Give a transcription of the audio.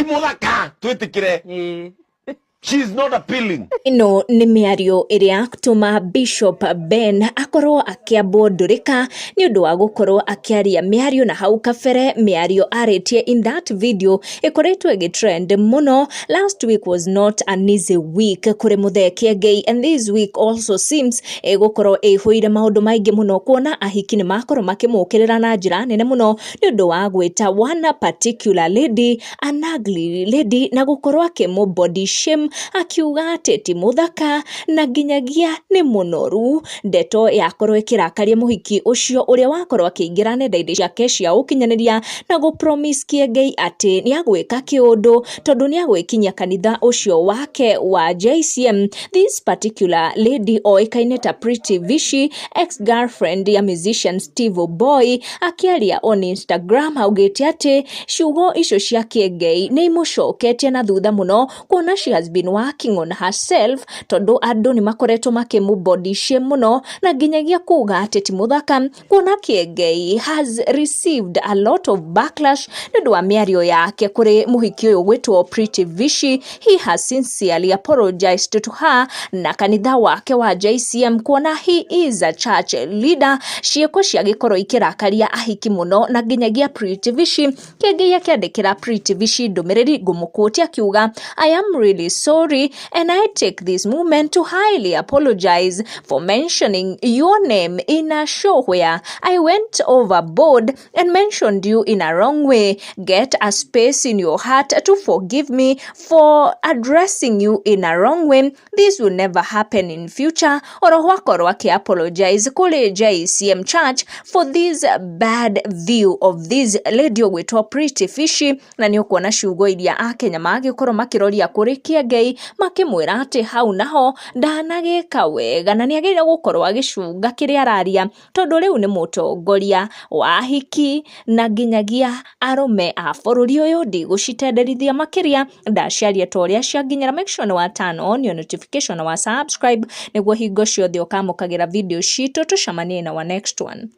Ti mũthaka, twĩtĩkĩre. She is not appealing. Ĩno nĩ mĩario ĩrĩa tũma Bishop Ben akorwo akĩambwo ndũrĩka nĩ ũndũ wa gũkorwo akĩaria mĩario na hau kabere, mĩario arĩtie in that video ĩkoretwo ĩgĩ trend mũno. Last week was not an easy week kũrĩ Mũthee Kĩengei, and this week also seems ĩgũkorwo ĩihũire maũndũ maingĩ mũno, kuona ahiki nĩ makorwo makĩmũkĩrĩra na njĩra nene mũno nĩ ũndũ wa gwĩta one particular lady an ugly lady na gũkorwo akĩmũ body shame, akiuga atĩ ti mũthaka na nginyagia nĩ mũnoru. Ndeto yakorwo ĩkĩrakaria mũhiki ũcio, ũrĩa wakorwo akĩingĩra nenda-inĩ ciake cia ũkinyanĩria na gũ promise Kĩengei atĩ nĩ agwĩka kĩũndũ tondũ nĩ agwĩkinyia kanitha ũcio wake wa JCM. This particular lady oĩkaine ta Pretty Vishi, ex girlfriend ya musician Steve Boy, akĩaria on Instagram augĩte atĩ ciugo icio cia Kĩengei nĩ imũcoketie na thutha mũno, kuona she has been working on herself, tondũ andũ nĩ makoretwo makĩmũ body shame mũno na nginyagia kuga atĩ ti mũthaka. Kuona Kĩengei has received a lot of backlash nĩ ũndũ wa mĩario yake kũrĩ mũhiki ũyũ gwĩtwo Pretty Vishi, he has sincerely apologized to her na kanitha wake wa JCM, kuona he is a church leader. Ciĩko cia gĩkorwo ikĩrakaria ahiki mũno na nginyagia Pretty Vishi. Kĩengei akĩandĩkĩra Pretty Vishi ndũmĩrĩri, ngũmũkũti, akiuga, "I am really sorry and I take this moment to highly apologize for mentioning your name in a show where I went overboard and mentioned you in a wrong way. Get a space in your heart to forgive me for addressing you in a wrong way. This will never happen in future." Oro gwakorwo akĩ apologize kũrĩ JCM Church for this bad view of this lady ũgwĩtwo Pretty Fishy. Na nĩ ũkuona ciugo iria akenya magĩkorwo makĩroria kũrĩ Kĩengei, makĩmwĩra atĩ hau naho ndanagĩka wega na nĩ agĩrĩire gũkorwo agĩcunga kĩrĩa araria, tondũ rĩu nĩ mũtongoria wa ahiki na nginyagia arũme a bũrũri ũyũ. Ndigũcitenderithia makĩria, ndaciaria ta ũrĩa cianginyĩra. Make sure nĩ wa turn on your notification na wa subscribe nĩguo hingo ciothe ũkamũkagĩra video citũ. Tũcemanie na wa next one.